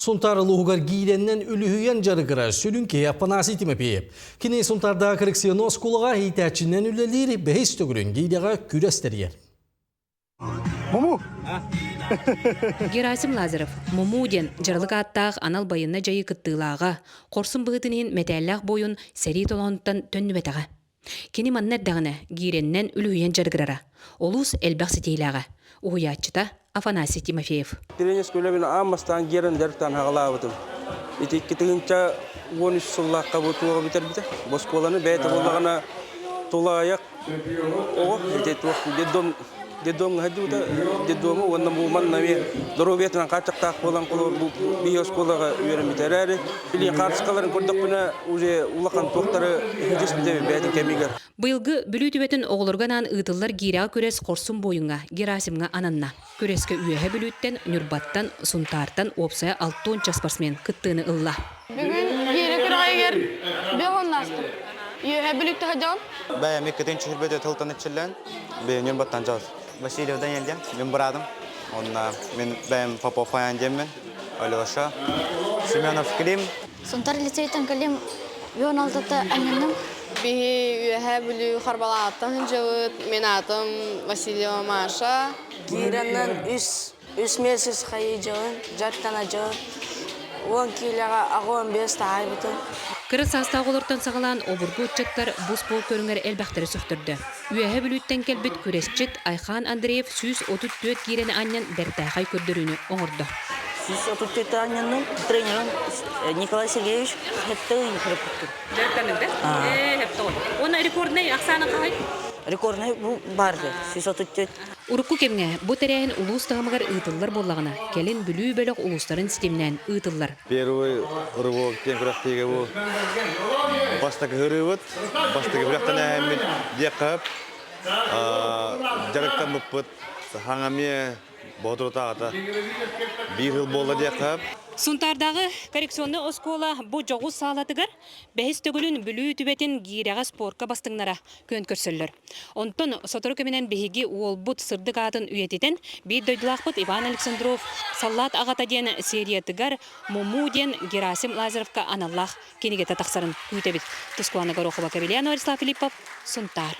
Сунтаар улууһугар гиирэннэн үлүһүйэн дьарыгырар сүрүн киһи Афанасий Тимофеев. Кини Сунтаардааҕы коррекционнай оскуолаҕа иитээччинэн үлэлиир, бэһис төгүлүн гиирэҕэ күрэс тэрийэр. Муму! Герасим Лазарев Муму диэн дьаралык ааттаах анал байыаннай дьайыы кыттыылааҕа, хорсун быһыытын иһин мэтээллээх буойун сэрии толоонуттан төннүбэтэҕэ. Кини манна эрдэҕинэ гиирэннэн үлүһүйэн дьарыгырара. Олус элбэх ситиилээҕэ. Уһуйааччыта Афанасий Тимофеев. Тренерскэй үлэбин аан бастаан гиэрэн дьарыктаан хаҕалаабытым. Ити 2013 сыллаахха бу туоҕа бүтэрбитэ. Бу оскуоланы бэйэтэ буоллаҕына тулаайах оҕо ити туох детдом детдомҥа сылдьыбыта детдому уонна бу манна эмиэ доруобуйатынан хааччахтаах буолан холобур бу биһи оскуолаҕа үөрэммитэ эрээри билигин хаартыскаларын көрдөхпүнэ уже улахан туохтары ситиспитэ бэйэтин кэмигэр. Быйылгы Бүлүү түбэтин оҕолорго анаан ыытыллар гиирэҕэ күрэс хорсун буойуҥҥа Герасимҥа ананна. Күрэскэ Үөһэ Бүлүүттэн, Ньурбаттан, Сунтаартан уопсайа 60 спортсмен кыттыыны ылла. Бүгүн гиирэ күрэҕигэр бөҕүн астым. Үөһэ Бүлүүттэ сылдьаҕын? Бэйэм иккитин чүһүрбэт тылтан иччиллэн, бэйэм баттан дьаҕыс. Васильев Даниэль диэн, мин быраатым. Онно мин бэйэм Попов Аян диэммин, Алеша, Семенов Клим. Сунтар лицейтен кэлим үөн алтата анньынным. Биһи Үөһээ Бүлүү Харбалаахтан сылдьабыт. Мин аатым Васильева Маша. Киирэннэн үс, үс месяц хайыдьабын, дьарыктанадьабын. 10 киилэҕэ 85 таһаарбытым. Кыра саастаах олортон саҕалаан обургу ыччаттар бу спорт көрүҥэр элбэхтэри сөхтөрдө. Үөһээ Бүлүүттэн кэлбит күрэсчит Айхаан Андреев 134 киирэни анньан бэртээхэй көрдөрүүнү оҥордо. 134 анньанным. Тренерым Николай Сергеевич хептегин хырыппыттым. Дьарыктаныгда? Ээ, хептогон. Уонна рекорднай ахсаана хаһай? Рекорднай бу барды. 134. Урукку кэмҥэ бу тэрээһин улуус таһымыгар ыытыллар буоллаҕына, кэлин Бүлүү бөлөх улуустарын ситимнээн ыытыллар. Первый рывок диэн күрэхтиигэ бу бастакы ырыыбыт, бастакы күрэхтэнээһиммит диэххэ дьарыктаммыппыт хаҥа эмиэ боотурутааҕыта биир сыл буолла диэххэ. Сунтаардааҕы коррекционнай оскуола бу дьоҕус саалатыгар бэһис төгүлүн Бүлүү түбэтин гиирэҕэ спорка бастыҥнара күөн көрсөллөр. Онтон сотору кэминэн биһиги уолбут сырдык аатын үйэтитэн, биир дойдулаахпыт Иван Александров «Саллаат аҕата» диэн сериятыгар Муму диэн Герасим Лазаревка аналлаах кинигэтэ тахсарын күүтэбит. Тускулана Горохова, Кавелианова Вячеслав Филиппов, Сунтаар.